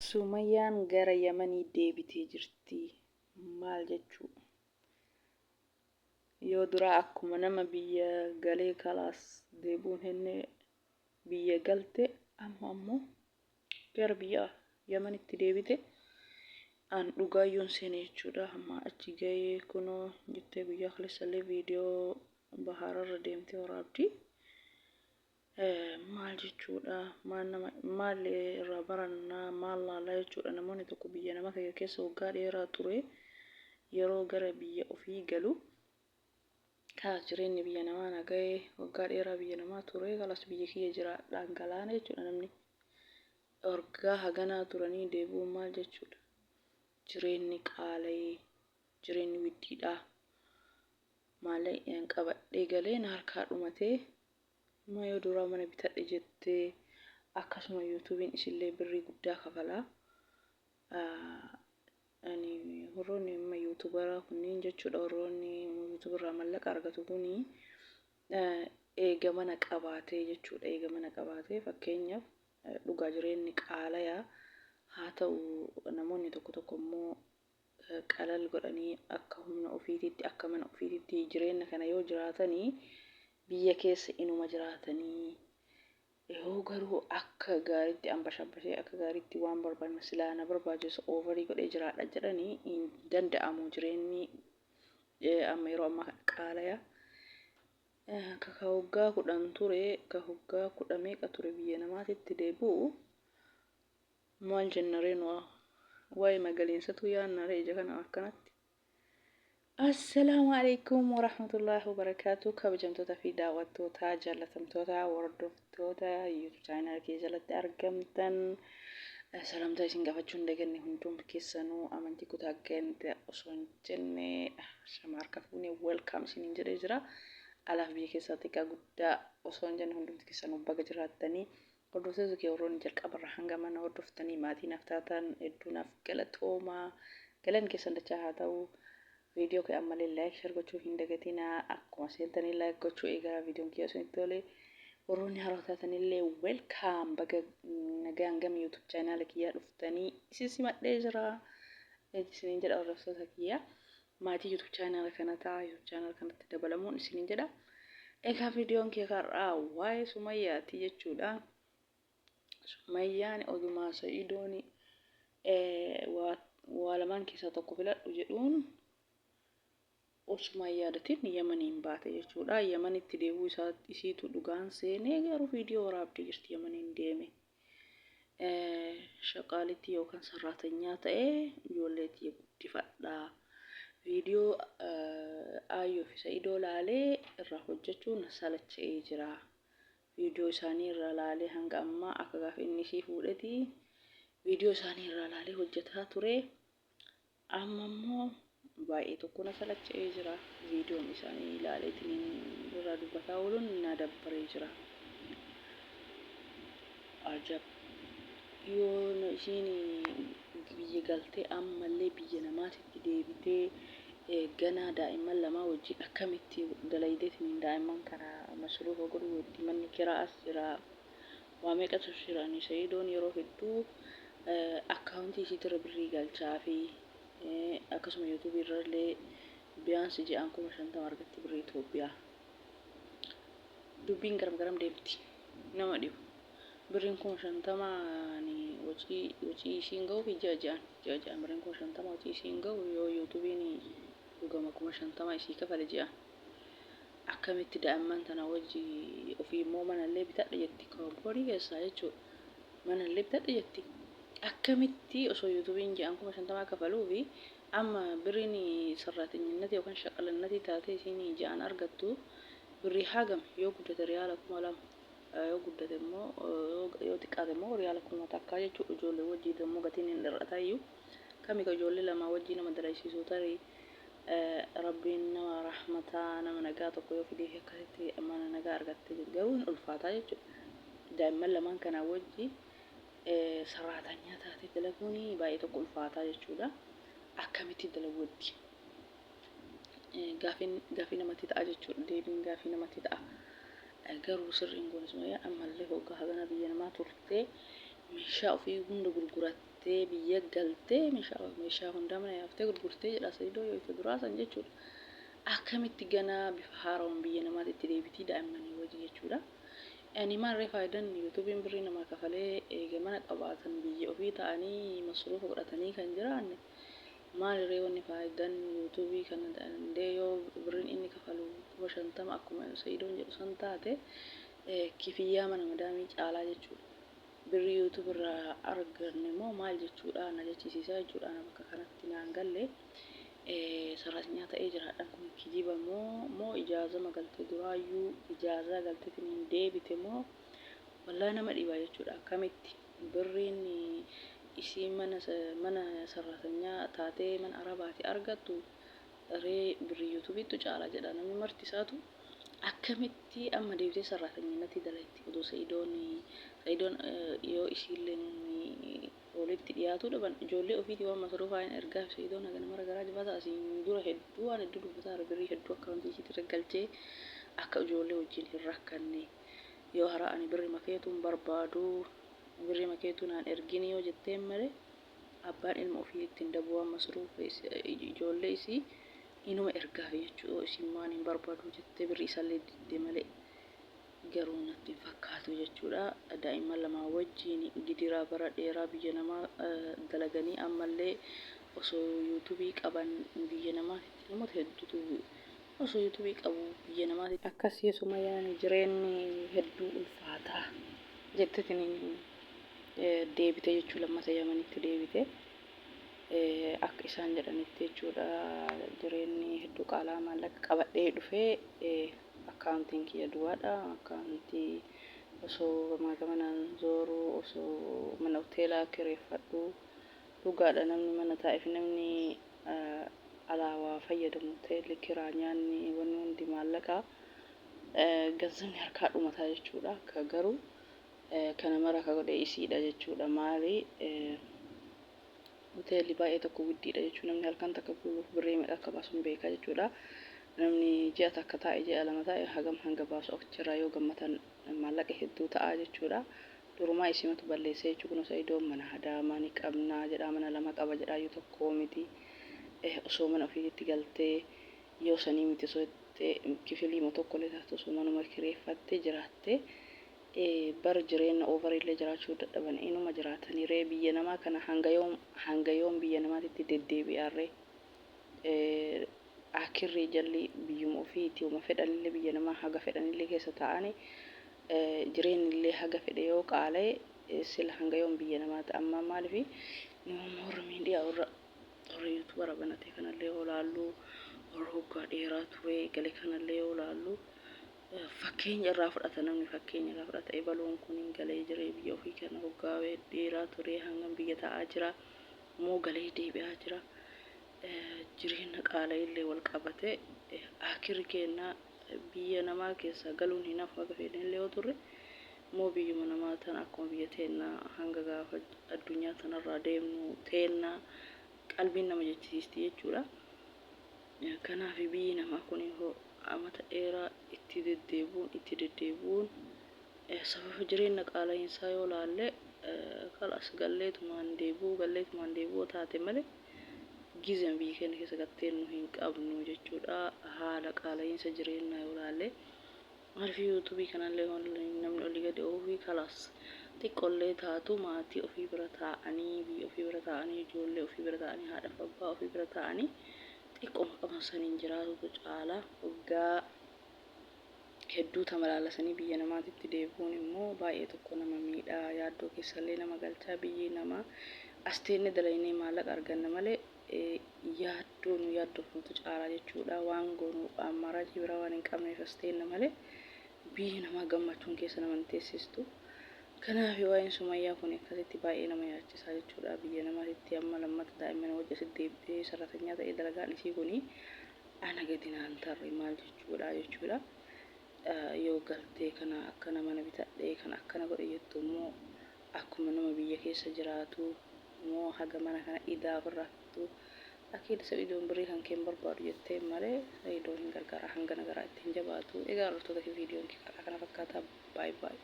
Sumayyaan gara Yamanii deebitee jirti maal jechuu? Yoo duraa akkuma nama biyya galee kalaas deebi'uun henne biyya galte amma ammoo gara biyya Yamanitti deebite an dhugaayyoon seene jechuudha. Amma achi gahee kunoo jettee guyyaa kaleessallee viidiyoo bahaararra deemtee waraabdi. Maal jechuudha? Maal nama maal irraa barannaa? Maal laallaa jechuudha? Namoonni tokko biyya nama keessa waggaa dheeraa ture yeroo gara biyya ofii galu kalas jireenyi biyya namaa na ga'e waggaa dheeraa biyya namaa ture kalas biyya kiyya jiraadhaan galaana jechuudha namni. Waggaa haganaa turanii deebi'uun maal jechuudha? Jireenyi qaala'ee, jireenyi widdiidha. Maallaqni an qabadhee galee na harkaa dhumatee Amma yoo duraa mana bitadhe jette akkasuma yuutuubiin isillee birrii guddaa kafala. Ani warroonni amma yuutuubaraa kunniin jechuudha warroonni yuutuubii irraa mallaqa argatu kuni eega mana qabaatee jechuudha eega mana qabaatee fakkeenyaaf dhugaa jireenyi qaalaya haa ta'u namoonni tokko tokko immoo qalal godhanii akka humna ofiititti akka mana ofiititti jireenya kana yoo jiraatanii biyya keessa inuma jiraatanii yoo garuu akka gaariitti ambashabbashee akka gaariitti waan barbaadne silaa na barbaachisu oovarii godhee jiraadha jedhanii hin danda'amu jireenyi amma yeroo ammaa kana qaalaya. Ka ka waggaa 10 ture ka waggaa kudha meeqa ture biyya namaatitti deebi'u Maal jenna ree nu waa'ee magaliinsatu yaanna ree ija kana akkanatti. Assalaamu alaikum warahmatullaahi wabarakaatu kabajamtoota fi daawwattoota jaallatamtoota hordoftoota YouTube channel kee jalatti argamtan salaamtaa isin gaafachuu hin daganne hundumti keessanuu amantii kutaa ganda osoo hin jenne shama harka fuunee welcome isiniin jedhee jira. Alaaf biyya keessaa xiqqaa guddaa osoo hin jenne hundumti keessanuu baga jiraattanii Hordoftoota kee warroonni jalqabarraa hanga amma na hordoftanii maatii naaf taatan hedduu naaf galatoomaa. Galanni keessan dachaa haa ta'u. Viidiyoo kee ammallee like share gochuu hin dagatinaa. Akkuma seentanii like gochuu eegalaa viidiyoon kiyya isinitti tole. Warroonni haaraa taatanillee welcome baga nagaan gama YouTube channel kiyyaa dhuftanii isin simadhee jira. Isiniin jedha hordoftoota kiyya. Maatii YouTube channel kana ta'a YouTube channel kanatti dabalamuun isiniin jedha. Egaa viidiyoon kee har'aa waa'ee Sumayyaati jechuudha. Sumayyaan odumaa Sa'idoon waa lamaan keessaa tokko filadhu jedhuun osuma hin yaadatin Yamaniin baate jechuudha. Yamanitti deebi'uu isaa isiitu dhugaan seenee garuu viidiyoo waraabdee jirti Yamaniin deeme. Shaqaalitti yookaan sarraatanyaa ta'ee ijoollee tiyya guddifadha. Viidiyoo Aayyoo fi Sa'idoo laalee irraa hojjechuu na salacha'ee jira. Viidiyoo isaanii irraa laalee hanga ammaa akka gaafa inni ishii fuudheti viidiyoo isaanii irraa laalee hojjetaa ture. Amma immoo baay'ee tokko na salacha'ee jira. Viidiyoon isaanii ilaaleetiin irraa dubbataa ooluun na dabbaree jira. Ajab! Yoo isiin biyya galtee ammallee biyya namaatitti deebitee ganaa daa'imman lamaa wajjin akkamitti dalaydeetiin daa'imman kana masruufa godhuu weetti manni kiraa as jira. Waa meeqatu jira ani sayidoon yeroo hedduu akkaawuntii isiitirra birrii galchaafi akkasuma yuutuubii irrallee biyaansi ji'aan 50,000 argatti birrii Itoophiyaa. Dubbiin garam garam deemti nama dhibu. Birriin 50,000 wacii wacii isiin ga'uufi ji'a ji'aan ji'a ji'aan birriin 50,000 wacii isiin ga'u yoo yuutuubiin dhugama 50,000 isii kafale ji'aan. Akkamitti daa'imman tana wajji ofii immoo manallee bitadhe jetti koompoonii keessaa jechuudha. Manallee bitadhe jetti. Akkamitti osoo yuutuubiin ji'aan 50,000 kafaluufi amma birriin sarraatinyinnati yookaan shaqalannatii taatee isiin ji'aan argattu birrii hagam yoo guddate riyaala 2,000 yoo guddate immoo yoo xiqqaate immoo riyaala 1,000 jechuudha ijoollee wajjii immoo gatiin hin hir'ataayyuu kami ka ijoollee lamaa wajjii nama dalaysiisuu tarii Rabbiin nama rahmataa nama nagaa tokko yoo fideefi akkasitti mana nagaa argatte garuu hin ulfaataa jechuudha. Daa'imman lamaan kanaa wajji sarraatanyaa taatee dalaguun baay'ee tokko ulfaataa jechuudha. Akkamitti dalaguu Gaafiin gaafii namatti ta'a jechuudha. Deebiin gaafii namatti ta'a. Garuu sirriin goone Sumayyaan ammallee hoggaa hagana biyya namaa turtee meeshaa ofii hunda gurgurattee. galtee biyya galtee meeshaa meeshaa hundaa mana yaaftee gurgurtee jedha Saidoo yoo itti duraa san jechuudha. Akkamitti ganaa bifa haarawaan biyya namaatti itti deebitii daa'immanii wajji jechuudha. Ani maarree faayidan yuutuubiin birrii namaa kafalee eega mana qabaatan biyya ofii ta'anii masruufa godhatanii kan jiraanne maaliree wanni faayidan yuutuubii kana dandee yoo birriin inni kafalu 50,000 akkuma Sa'idoon jedhu san taate kifiyyaa mana madaamii caalaa jechuudha. Birrii youtube irraa arganne moo maal jechuudha na jechisiisaa jechuudha ana bakka kanatti naan galle sarratinyaa ta'ee jiraadhaan kun kijiba moo moo ijaazama galte duraayyuu ijaazaa galtetiniin deebite moo wallahi nama dhibaa jechuudha akkamitti birriin isii mana mana sarratanyaa taatee mana arabaati argattu ree birrii youtube'ttu caala jedha namni marti isaatu Akkamitti amma deebitee sarraatanyinnatii dalaytti odoo sa'idoon sa'idoon yoo isiilleen walitti dhiyaatuu dhaban ijoollee ofiitii waan masruufaa hin ergaaf sa'idoon hagana mara garaa jabaata asiin dura hedduu waan hedduu dubbataa jira birrii hedduu akkaawuntii isiitti irra galchee akka ijoollee wajjin hin rakkanne yoo hara ani birri makeetuun barbaadu birrii makeetuu naan ergini yoo jetteen malee abbaan ilma ofii ittiin dabuu waan masruufa ijoollee isii inuma ergaafi jechuu yoo isiin maan hin barbaduu jettee birri isallee didde malee garuu natti hin fakkaatu jechuudha daa'imman lamaa wajjiin gidiraa bara dheeraa biyya namaa dalaganii ammallee osoo yuutubii qaban biyya namaatitti namoota hedduutu osoo yuutubii qabu biyya namaatitti akkasii sumayaan jireenni hedduu ulfaataa jettetiniin deebite jechuu lammata yamanitti deebite. Akka isaan jedhanitti jechuudha jireenyi hedduu qaala'aa maallaqa qabadhee dhufee akkaawuntiin kiyya duwwaadha. Akkaawuntii osoo gamaa gamanaan zooruu osoo mana hoteelaa kireeffadhu dhugaadha namni mana taa'ee fi namni alaa waa fayyadamu hoteelli kiraa nyaanni wanni hundi maallaqa ganzabni harkaa dhumataa jechuudha. Akka garuu kana mara ka godhe isiidha jechuudha maali hoteelli baay'ee tokko guddiidha jechuudha namni halkan takka buluuf birrii meeqa akka baasu hin beeka jechuudha namni ji'a takka taa'e ji'a lama taa'e hagam hanga baasu achirraa yoo gammatan maallaqa hedduu ta'a jechuudha durumaa isimatu balleessee jechuu kun Sa'idoon mana hadaamaa ni qabnaa jedhaa mana lama qaba jedhaa iyyuu tokkoo miti osoo mana ofiitti galtee yoo sanii miti osoo kifiliima tokkollee taatu osoo manuma kireeffattee jiraattee Bar jireenna over illee jiraachuu dadhaban inuma jiraatanii ree biyya namaa kana hanga yoom hanga yoom biyya namaatitti deddeebi'aan ree Aakirri jalli biyyuma ofiiti homa fedhanillee biyya namaa haga fedhanillee keessa taa'ani jireennillee haga fedhe yoo qaala'e sila hanga yoom biyya namaati amma maalifi nama warra miidiyaa warra warra yuutubara banate kanallee yoo laallu warra hoggaa dheeraa ture gale kanallee yoo laallu Fakkeenya irraa fudhata namni fakkeenya irraa fudhata ebaluun kun galee jiree biyya ofii kana hoggaa dheeraa turee hangam biyya taa'aa jira moo galee deebi'aa jira jireenya qaala'illee wal qabate akirri keenna biyya namaa keessaa galuun hin hafu haga fedhanillee yoo turre moo biyyuma namaa tana akkuma biyya teenna hanga gaafa addunyaa tanarraa deemnu teenna qalbiin nama jechisiisti jechuudha. Kanaaf biyyi namaa kun amata dheeraa itti deddeebi'uun itti deddeebi'uun sababa jireenya qaala'iinsaa yoo laalle kalaas galleetumaan deebi'uu galleetumaan deebi'uu taate malee gizeen biyya keenya keessa gatteennu hin qabnu jechuudha. Haala qaala'iinsa jireenyaa yoo laalle maaliif yuutuubii kanallee namni olii gadi oofii kalaas xiqqollee taatu maatii ofii bira taa'anii biyya ofii bira taa'anii ijoollee ofii bira taa'anii haadha fi abbaa ofii bira taa'anii xiqqoma qaban saniin jiraatutu caala. Waggaa hedduu tamalaalasanii biyya namaatitti deebi'uun immoo baay'ee tokko nama miidha. Yaaddoo keessallee nama galcha. Biyyi namaa as teennee dalaynee maallaqa arganna malee yaaddoo nu yaaddofnutu caala jechuudha. Waan goonu ammaaraajii biraa waan hin qabneef as teenna malee biyyi namaa gammachuun keessa nama hin teessistu. Kanaaf waa'een Sumayyaa kun akkasitti baay'ee nama yaachisaa jechuudha. Biyya namaatitti amma lammata daa'imman wajji asitti deebitee sarratanyaa ta'ee dalagaan isii kuni ana gadi naan tarre maal jechuudha jechuudha. Yoo galtee kana akkana mana bitadhee kana akkana godhe jettu immoo akkuma nama biyya keessa jiraatu moo haga mana kana idaa ofirraa fixxu akiida sa'idoon birrii kan kee hin barbaadu jetteen malee sa'idoon hin gargaara hangana garaa itti hin jabaatu. Egaa hordoftoota kee viidiyoon kee karaa kana fakkaata. Baay baay.